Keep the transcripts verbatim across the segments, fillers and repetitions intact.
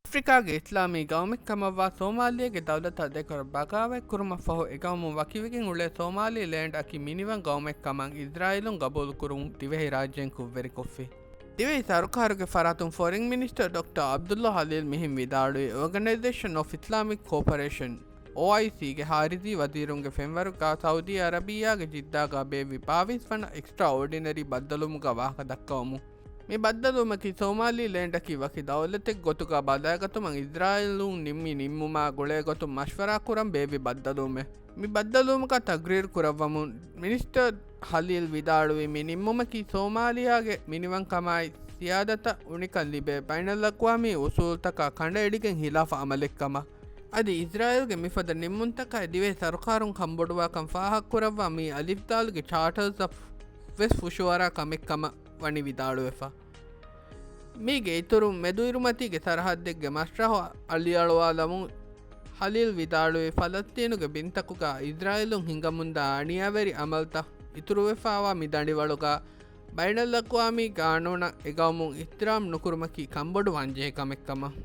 އަފްރިކާގެ އިސްލާމީ ގައުމެއް ކަމަށްވާ ސޯމާލިއާގެ ދައުލަތާ ދެކޮޅަށް ބަޣާވާތް ކުރުމަށްފަހު، އެގައުމުން ވަކިވެގެން އުޅޭ ސޯމާލީ ލޭންޑް އަކީ މިނިވަން ގައުމެއް ކަމަށް އިޒްރާއީލުން ގަބޫލުކުރުން ދިވެހިރާއްޖޭން ކުށްވެރިކޮށްފި. ދިވެހި ސަރުކާރުގެ ފަރާތުން ފޮރިން މިނިސްޓަރ ޑޮކްޓަރ ޢަބްދުﷲ ޚަލީލް މިހެން ވިދާޅުވީ، އޯގަނައިޒޭޝަން އޮފް އިސްލާމިކް ކޯޕަރޭޝަން، އޯއައިސީގެ ޚާރިޖީ ވަޒީރުންގެ ފެންވަރުގަ ސައުދީ ޢަރަބިއްޔާގެ ޖިއްދާގަ ބޭއްވި ބާވީސް ވަނަ އެކްސްޓްރާ އޯޑިނަރީ ބައްދަލުވުމުގަ ވާހަކަ ދައްކަވަމުން. މި ބައްދަލުވުމަކީ ސޯމާލީ ލޭންޑަކީ ވަކި ދައުލަތެއް ގޮތުގަ ބަލައިގަތުމަށް އިޒްރާއީލުން ނިންމި ނިންމުމާ ގުޅޭގޮތުން މަޝްވަރާ ކުރަން ބޭއްވި ބައްދަލުވުމެއް. މި ބައްދަލުވުމަކަށް ތަގްރީރު ކުރައްވަމުން މިނިސްޓަރ ޚަލީލް ވިދާޅުވީ، މި ނިންމުމަކީ ސޯމާލިއާގެ މިނިވަންކަމާއި ސިޔާދަތަށް އުނިކަން ލިބޭ ބައިނަލްއަޤްވާމީ އުސޫލުތަކާ ކަނޑައެޅިގެން ހިލާފަށް ޢަމަލެއްކަމަށް. އަދި އިޒްރާއީލްގެ މިފަދަ ނިންމުންތަކާއި ދިވެހި ސަރުކާރުން ކަންބޮޑުވާކަން ފާހަގަކުރައްވާ މީ އަލިފް ދާލުގެ ޗާޓަރސް އަށް ވެސް ފުށުއަރާ ކަމެއްކަމަށް ވަނީ ވިދާޅުވެފަ. މީގެ އިތުރުން، މެދުއިރުމަތީގެ ސަރަހައްދެއްގެ މަސްރަހު އަލިއަޅުވާލަމުން، ޚަލީލް ވިދާޅުވީ، ފަލަސްޠީނުގެ ބިންތަކުގަ އިޒްރާއީލުން ހިނގަމުންދާ އަނިޔާވެރި ޢަމަލުތައް އިތުރުވެފައިވާ މި ދަނޑިވަޅުގަ ބައިނަލްއަޤްވާމީ ގާނޫނަށް އެގައުމުން އިޙްތިރާމް ނުކުރުމަކީ ކަންބޮޑުވާންޖެހޭ ކަމެއްކަމަށް.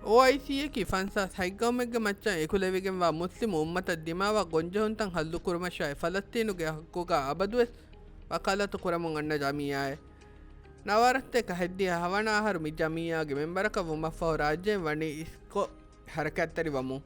އޯއައިސީއަކީ ފަންސާސް ހަތް ގައުމެއްގެ މައްޗަށް އެކުލެވިގެންވާ މުސްލިމު އުއްމަތަށް ދިމާވާ ގޮންޖެހުންތައް ހައްލުކުރުމަށާއި ފަލަސްޠީނުގެ ޙައްޤުގަ އަބަދުވެސް ވަކާލަތު ކުރަމުން އަންނަ ޖަމިއްޔާއެއް. ނަވާރަސްތޭކަ ހަތްދިހަ ހަވަނަ އަހަރު މި ޖަމިއްޔާގެ މެމްބަރަކަށް ވުމަށްފަހު ރާއްޖޭން ވަނީ އިސްކޮށް ޙަރަކާތްތެރިވަމުން.